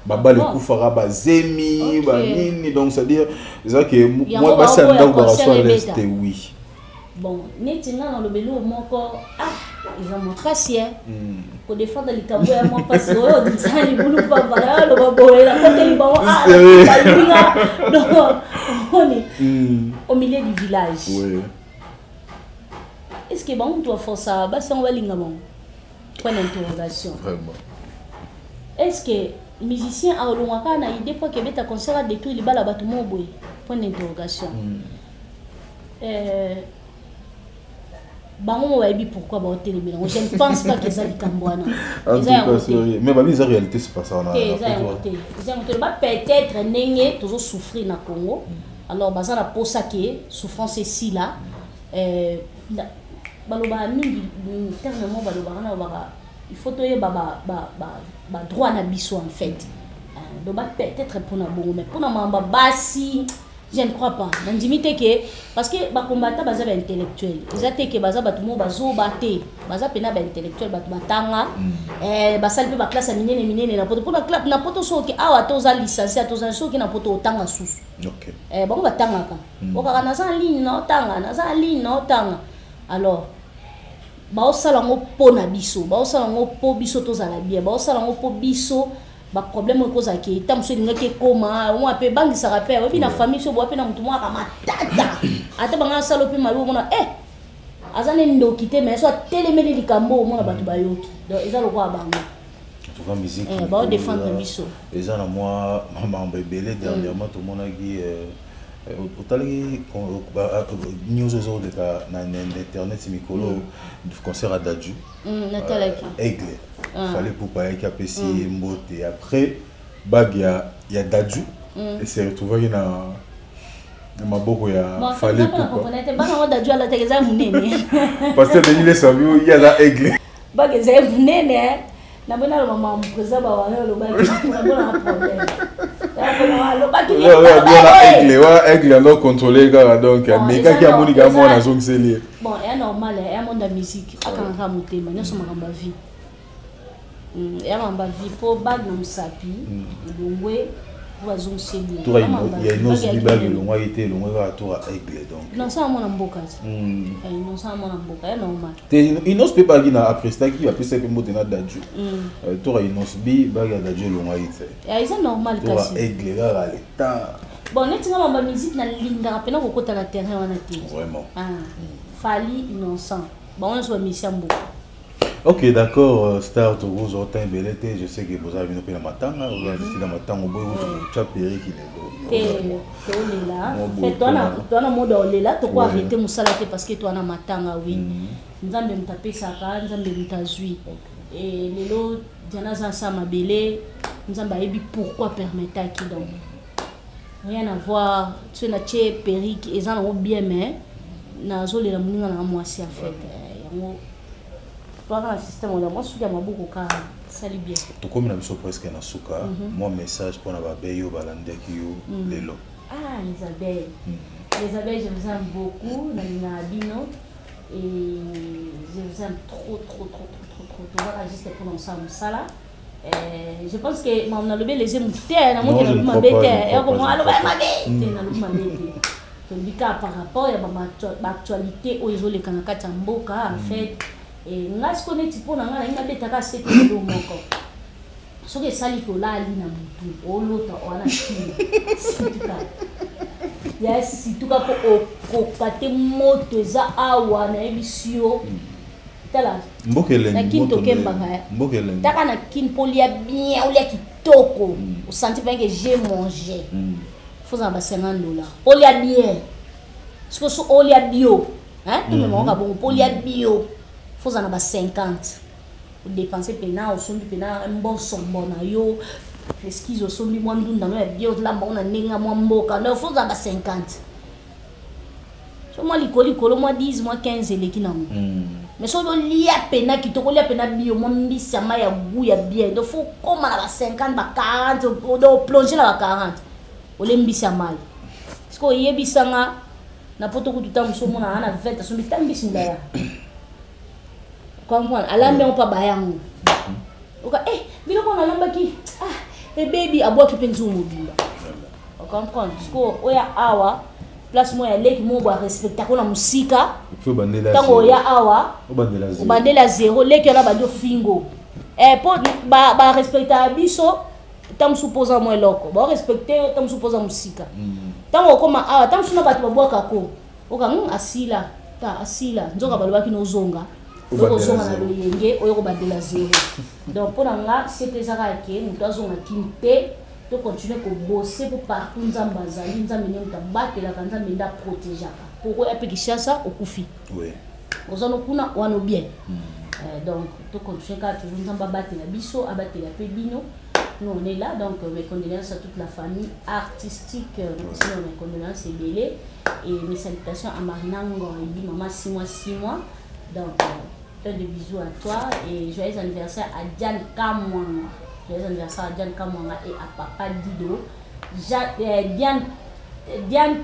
babala ekufaka, bazemi, banini. Donc c'est à dire eza ke Yango mwa basi ya baoboya ndako concert bakaso à l'est. ebeta. Oui. Bon, neti nga nalobeli oyo moko, ah, eza makasi e kodefendre likambo ya mwa mpasi oyo odimisa libulu pamba na aloba boye, nakoteli bango, ah, Sérieux? balinga. Donc omoni, au milieu du village, est ce que bango mutu baforsa basi yango balinga bango? Point d'interrogation. Vraiment. Est ce que musicien aolongwa kaka na idée po akebeta concert, adétruire libala bato mo boye? Point d'interrogation. Bango mo bayebi pourquoi baotelemela yango. Je ne pense pas que eza likambo wana. En Eza tout yango cas, te. sérieux. Mais babi, eza réalité, c'est pas ça wana. Te, eza yango te, eza yango te. Loba peut-être ndenge tozosouffrir na Congo, alors baza na posa ke souffrance esila. Balobaka mingi, terme mo balobaka na balobaka, il faut toyeba badroit na biso en fait. Loba peut-être mpona bongo, mais mpona makambo ya basi, je ne crois pas. Nandimi te ke, parce que bakombata baza baintellectuel, eza te ke baza bato moko bazoba te, baza mpena baintellectuel, bato batanga, basali mpe baklasse ya minene minene na poto. Mpona na poto, soki awa te oza licencié, toza soki na poto otanga susu. Bango batangaka, okaka naza en ligne na otanga, naza en ligne na otanga. Alors baosala yango mpo na biso, baosala yango mpo biso tozala bien, baosala yango mpo biso baproblème oyo ekozalaki eta mosusu elingaki ekóma omwa mpe ebangisaka mpe oyebi na famille so boya mpe na motu mwaka matata, ata banga asala mpe mabe, omona aza ne ndoki te, mais so atelemeli likambo, omona bato bayoki. Donc eza lokola bango. En tout cas, musique Baodéfendre biso. Eza na mwa mambo ebele. Dernièrement tomonaki, otalaki news eza koleka na internet mikolo, concert ya Dadju? Natalaki. Aigle Fally Ipupa ayaki, apesi ye mbote. Après, bague ya Dadju ese retrouvaki na maboko ya Fally Ipupa. Te, bana ngo Dadju alataki eza monene. Parce que Denis Lessie, ye aza aigle. Bague ezali monene. Nabona aloba makambo président bawana alobaki, nabona problème alobaki. Wana aigle, wana aigle ando contrôle kaka. Donc amekaki, amoni kaka mwana azongiseli ye. Bon, eya normal, eya monde ya musique, akangaka motema nyonso, makambo ya vie, eya makambo ya vie, mpo bague na mosapi elongwe po bazongiseli. Tour ya Innoss'B, bague elongwaki te, elongwe kaka tour ya aigle, donc. Innocent amona mboka te, Innocent amona mboka, ya normal. Te, Innoss'B mpe baki na aprestaki, bapesaki mpe mbote na Dadju. Tour ya Innoss'B, bague ya Dadju elongwaki te. Eza normal. Tour ya Kasi aigle kaka leta. Bon, neti nga mamba musique, nalingaka mpena kokota na terrain wana te. Vraiment. Ah, Fally, Innocent, bango nyonso bamisi ya mboka. Ok, d'accord. Star, tokozwa temps ebele te. Je sais que bozala bino mpe na matanga, ozala na matanga, boyi kotya perruque lelo. Te, tolela towana mode olela, toko arrêter mosala te parce que towana matanga. Oui, Nzambe moto apesaka, Nzambe moto azwi. E lelo Diana aza nsa mabele, Nzambe ayebi pourquoi permettaki. Donc rien à voir. So natie perruque, eza nango bien, mais nazolela moninga nanga mwasi en fait. Yango toaka na système ola mwa suki ya maboko kaka esali bien. Tokomi na biso presque na suka. Mwa message mpona babe yo balandaki yo lelo. Ah, les abeilles, les abeilles, je vous aime beaucoup. Nalingaka bino et je vous aime trop trop trop trop trop trop. Tozaka juste mpona mosala, mosala. Je pense que maman nalobi eleze motu te, namoki nalobi mabe te, yakomo aloba mabe te, nalobi mabe te. Tolobi kaka par rapport ya baactualité oyo ezoleka na kati ya mboka en fait. Nga siko neti mpo na ngai, nalingi nabetaka sete lelo moko. Soki esali tolali na motu, olota wana kini, situka ya situka mpo okoka te, moto eza awa, nayebisi yo, tala. Mboka elengi. Na Kini Moto tokembaka. Mboka elengi. Taka na Kini mpo olia bien, olia kitoko, osanti mpe que j'ai mangé, fozala ba 50 $. Olia bien siko, so olia bio, tomemaka bongo mpo olia bio, fozala na ba 50, odépenser mpena, osombi mpena mbosombo na yo. Excuse, osombi mwa ndunda no ya bien, olamba ngo na ndenge ya mwa mboka, donc faut ozala ba 50, so mwa likolo likolo, mwa 10, mwa 15 eleki nango. Mais soki olia pena kitoko, olia pena bio, mwa mbisi ya mai ya goût ya bien, donc faut koma na ba 50, ba 40, donc plonge na ba 40, olie mbisi ya mai. Parce que oyebisanga na poto kutu, ta mosu omonaka na 20, asombi ta mbisi ndaya, comprendre, alambi yango mpa bayango, oka eh biloko nalambaki, ah ebebi, abwaki mpe nzungu mobimba, ocomprendre. Parce que oya awa, place moko ya leki moko boye arespectako na mosika. Ntango oya awa, obandela zéro, leki wana bandi ofingo mpo barespectaka biso. Ntango mosusu mpo oza mwa eloko, baorespecte yo. Ntango mosusu mpo oza mosika, ntango okóma awa, ntango mosusu na bato babwakako, oka asila ta asila, nzoka balobaki nozonga, oyo kozonga na loyenge, oyo kobandela zéro. Donc mpo na nga, sete eza kaka ke moto azonga kini te, tocontinue kobose mpo partout Nzambe azali, Nzambe nde moto abatelaka, Nzambe nde aprotégeaka. Po okoya mpe Kinshasa, okufi, oza no kuna wana bien. Donc tocontinue kaka toujours, Nzambe abatela biso, abatela mpe bino. Nous, on est là. Donc mes condoléances à toute la famille artistique, sinon mes condoléances ebele et mes salutations à Marina Ngoridi, maman 6 mois, 6 mois. Donc plein de bisous à toi et joyeux anniversaire à Diane Kamwanga, joyeux anniversaire à Diane Kamwanga et à papa Dido. Diane, Diane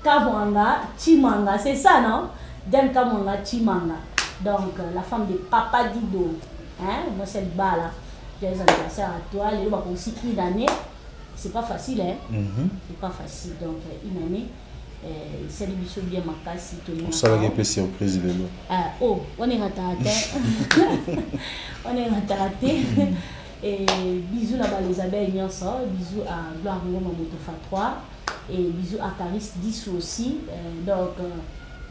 Kamwanga Chimanga, c'est ça, non? Diane Kamwanga Chimanga, donc la femme de papa Dido, hein, moi cette bas là. Joyeux anniversaire à toi. Lelo bakosi une année, c'est pas facile, hein. C'est pas facile. Donc une année esali biso bien makasi. Osalaki mpe surprise lelo. Ah, oh, wana erataka te, wana erataka te. Et bisous na les abeilles nyonso, bisous à Gloire Ngoma Motofa 3 et bisous à Caris Dissou aussi. Donc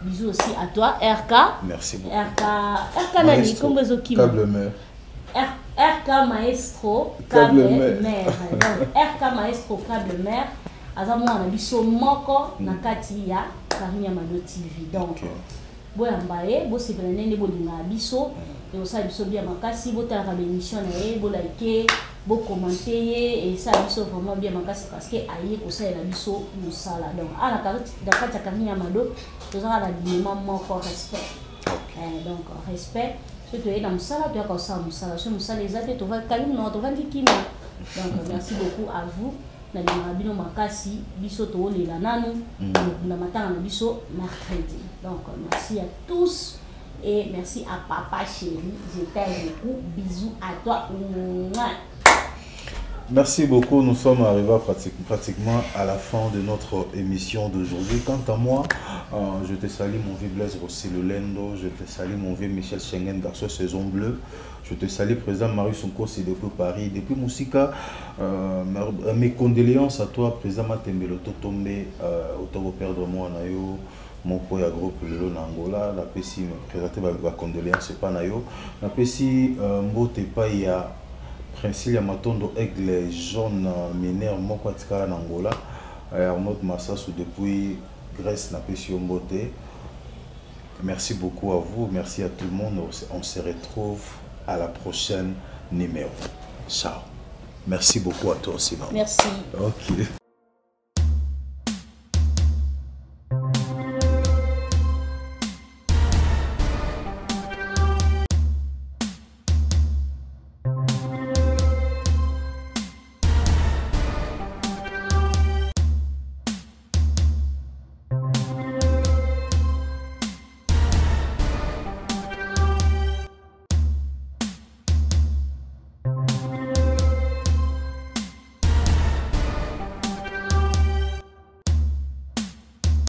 bisous aussi à toi, RK. Merci beaucoup. RK, RK nani, kombo ezokima. Câble mer. RK Maestro. Câble Mer. Donc RK Maestro Câble Mer aza mwana na biso moko na kati ya Karine ya Mado TV. Donc boyamba ye, bosepela ndenge bolingaka biso, ekosala biso bien makasi. Botalaka baémission na ye, bolike, bokommente ye, esala biso vraiment bien makasi, parce que aye kosalela biso mosala. Donc awa na kati ya Karine ya Mado, tozaka na dinema moko, respect. Donc respect, soki toye na mosala, toyaka kosala mosala. Soki mosala eza te, tokangi monoko, tovandi kimia. Donc merci beaucoup à vous, nalingaka bino makasi. Biso toolela nanu na matanga na biso mercredi. Donc merci à tous et merci à papa chéri, je t'aime beaucoup, bisous à toi. Mouah. Merci beaucoup. Nous sommes arrivés pratiquement à la fin de notre émission d'aujourd'hui. Quant à moi, je te salue, mon vieux Blaise Rossi Lolendo. Je te salue, mon vieux Michel Schengen, garçon Saison Bleue. Je te salue, président Marius Nkosi depuis Paris. Depuis Moussika, mes condoléances à toi, président Matembelo Totombe, autant perdre moi, na yo moko ya groupe lelo na Angola. Napesi présente bacondoléance epa na yo. Napesi mbote epai ya Princile ya Matondo, aigle jaune mineur moko atikala na Angola, Arnaud Masasu depuis Grèce, napesi yo mbote. Merci beaucoup à vous, merci à tout le monde. On se retrouve à la prochaine numéro. Ciao, merci beaucoup à toi aussi, maman. Merci. Ok.